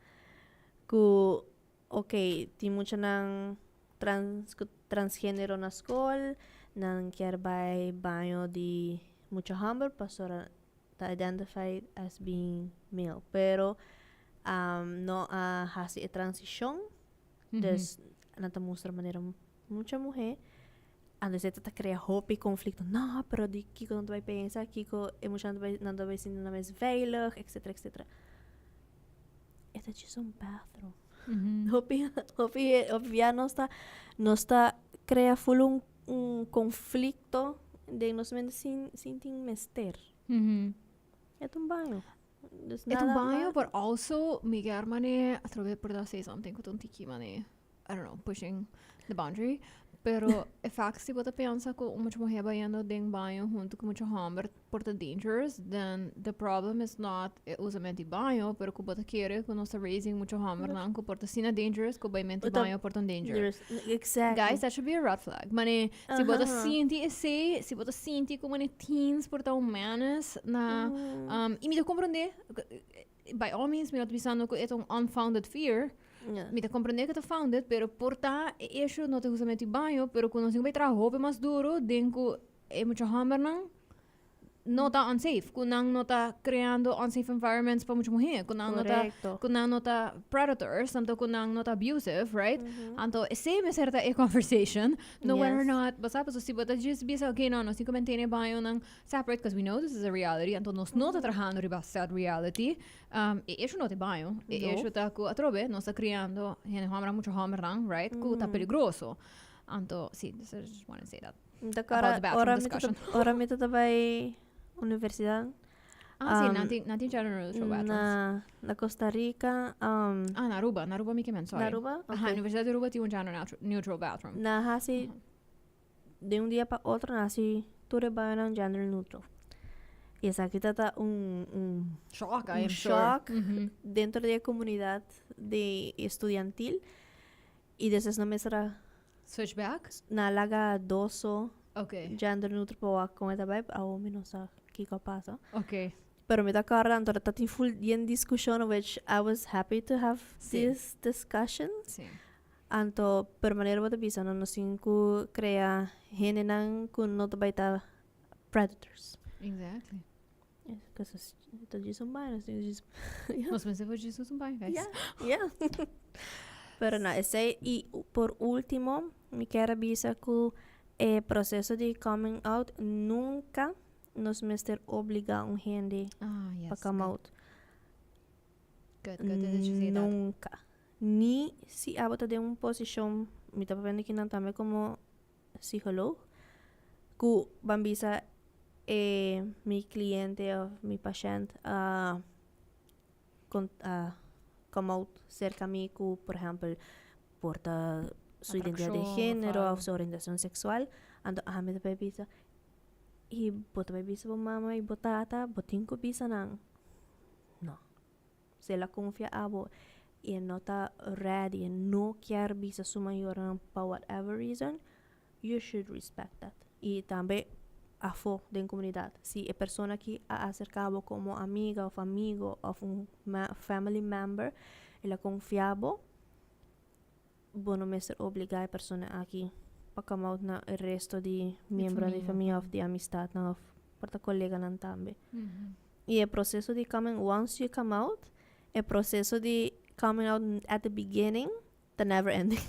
cu ok tin muchanan trans cu transgenero na scol nan kier bay baño di mucha homber pasobra ta identified as being male pero no a haci e transicion dus nan ta mustra manera mucha muhe antes e ta crea hopi conflicto no pero di kico nan ta bay pensa kico e muchanan ta bay nan ta bay sinti nan mes veilig etcetera etcetera e ta djis un bathroom hopi hopi hopi bia nos ta nos ta crea full un un conflicto den nos mente sin sin tin mester e ta un baño dus E ta un nada baño nada but also mi kier mane atrobe por ta say something cu ta un tiki mane I don't know, pushing the boundary. Pero e fact si bo ta pensa cu un mucha muher bayendo den baño hunto cu mucha homber por ta dangerous, then the problem is not e usamento di baño, pero cu bo ta kere cu nos ta raising mucha hombernan cu por ta asina dangerous cu baymento di baño por ta un danger. Dangerous. Exactly. Guys, that should be a red flag. Mane, si bo ta sinti esey, si bo ta sinti cu mane teens por ta un menace na, y mi ta comprende, by all means mi no ta bisando cu e ta un unfounded fear, Mi ta comprende cu ta founded, pero por ta e issue no ta justamente baño, pero cu nos tin cu bay traha hopi mas duro den cu e mucha hombernan no ta unsafe, cu nan no ta creando unsafe environments pa mucha muher, cu nan no ta, cu nan no ta predators, tanto cu nan no ta abusive, right? Anto esey mester ta e conversation, no whether or not, bo sa, pasobra si bo ta just bisa, okay, no, nos tin cu mantene e bañonan separate, cause we know this is a reality, anto nos no ta trahando riba said reality. E issue no ta e baño. E No. issue ta ku atrobe nos ta kriando hende hombernan, mucho hombernan, right? Ku ta peligroso. Anto, si, dus I just wanna say that. Mi ta About kòrda the bathroom ora mi ta discussion. ora mi ta bai universidat. Ah, si, nan tin, nan tin gender neutral bathrooms. Na Costa Rica. Ah, na Aruba, na Aruba mi ke men, sorry. Na Aruba? Aha, Ok. Universidad di Aruba tin un gender neutral bathroom. Nan hasi De un dia pa otro nan hasi tur e bañonan gender neutral. Y esaki ta ta un un Shock, I un am sure. shock dentro di e comunidad di estudiantil. Y despues nan mester a Switch back? Nan a laga dos so Ok. gender neutral pa wak con e ta bay, awo mi no sa kico a pasa. Ok. Pero mi ta acorda anto ta tin full yen discusion which I was happy to have these discussions. Anto, pero manera bo ta bisa, no nos tin cu crea hendenan cu no ta bay ta predators. Exactly. Because nos ta djis un bai, nos tin djis... Nos mester for djis un bai, guys. Yeah, yeah. Pero no, esey, y por ultimo, mi kier a bisa cu e proceso di coming out nunca nos mester obliga un hende Ah, pa yes, come good. out. Good, good that you say that. Nunca. Ni si abo ta den un posishon, mi ta papia kinan tambe komo psicoloog, ku ban bisa e mi kliente òf mi pashènt a A come out serka mi ku, por ehèmpel, por ta su identidat di género òf su orientashon seksual, anto ami ta bai bisa, i bo ta bai bisa bo mama i bo tata, bo tin ku bisa nan. No. Si el a konfia abo i e no ta ready, e no kier bisa su mayornan pa whatever reason, you should respect that. I tambe afó den komunidat, si e persona aki a aserká bo komo amiga òf amigo òf un family member, el a konfia bo, bo no mester obligá e persona aki pa come out na e resto di miembronan di famia òf di amistatnan òf por ta koleganan tambe. I e proseso di coming, once you come out, e proseso di coming out at the beginning ta never ending.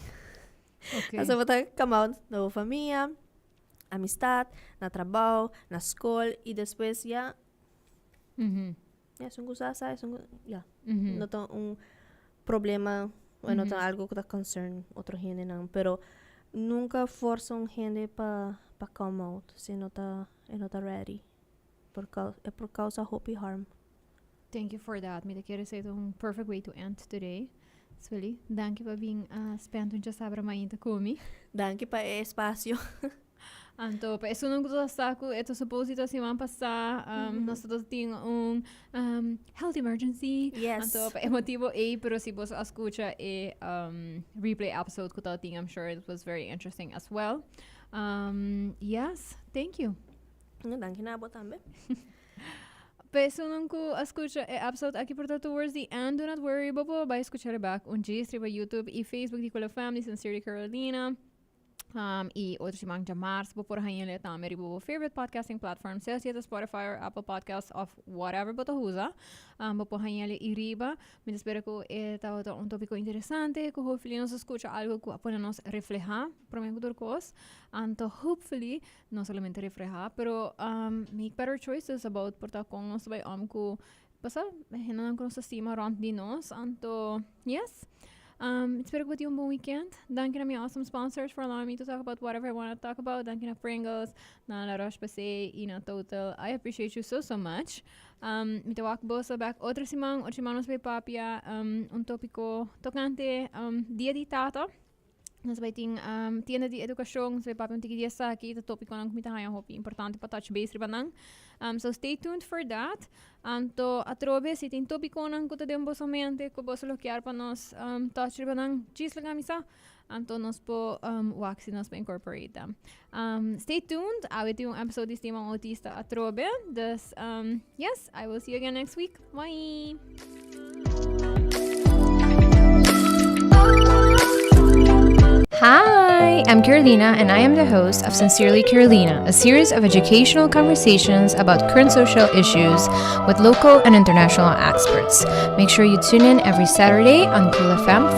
Pasobra bo ta come out na bo famia, amistad, na trabou, na skol i despues ya ya esun ku sa sa esun ku ya no ta un problema o no ta algo ku ta concern otro hendenan pero nunka forsa un hende pa pa come out si no ta e no ta ready por e por causa hopi harm. Thank you for that. Mi ta kere esei ta un perfect way to end today. Sully, danki pa bin a spend un djasabra mainta ku mi. Danki pa e espacio. Anto, pa esunnan ku ta sa ku e ta suposito siman pasá, nos ta tin un health emergency. Yes. Anto, pa e motibo ei, pero si boso a skucha e replay episode ku ta tin, I'm sure it was very interesting as well. Yes, thank you. Danki na abo tambe. Pa esunnan ku a skucha e episode aki por ta towards the end, do not worry, bo por bai skucha back un djis riba YouTube i Facebook di Cool FM di Sincerely Carolina. I otro siman djamars bo por haña tambe riba bo favorite podcasting platform, sea si ta Spotify or Apple Podcasts of whatever bo ta usa. Bo por haña i riba. Mi ta spera ku e tabata un tópiko interesante, ku hopefully nos a skucha algo ku a pone nos reflehá promé ku tur kos. Anto hopefully no solamente reflehá, pero make better choices about por ta kon nos ta bai om ku pasa hendenan ku nos ta stima rònt di nos. Anto, yes. Mi ta spera ku bo tin un bon weekend. Danki na mi awesome sponsors for allowing me to talk about whatever I wanna talk about. Danki na Pringles, na La Roche-Posay i na Total. I appreciate you so, so much. Mi ta wak boso bek otro siman. Otro siman nos bai papia un tópiko tokante Dia di Tata. Nos bai tin tienda di edukashon, nos bai papia un tiki di esaki, ta topikonan ku mi ta haña hopi importante pa touch base riba nan. So stay tuned for that. Anto atrobe si tin topikonan ku ta den boso mente ku boso lo kier pa nos touch riba nan, djis laga mi sa. Anto nos por wak si nos por incorporate them. Stay tuned, awe tin un episode di Stima un Autista atrobe. Dus yes, I will see you again next week. Bye! Hi, I'm Carolina, and I am the host of Sincerely Carolina, a series of educational conversations about current social issues with local and international experts. Make sure you tune in every Saturday on Cool FM.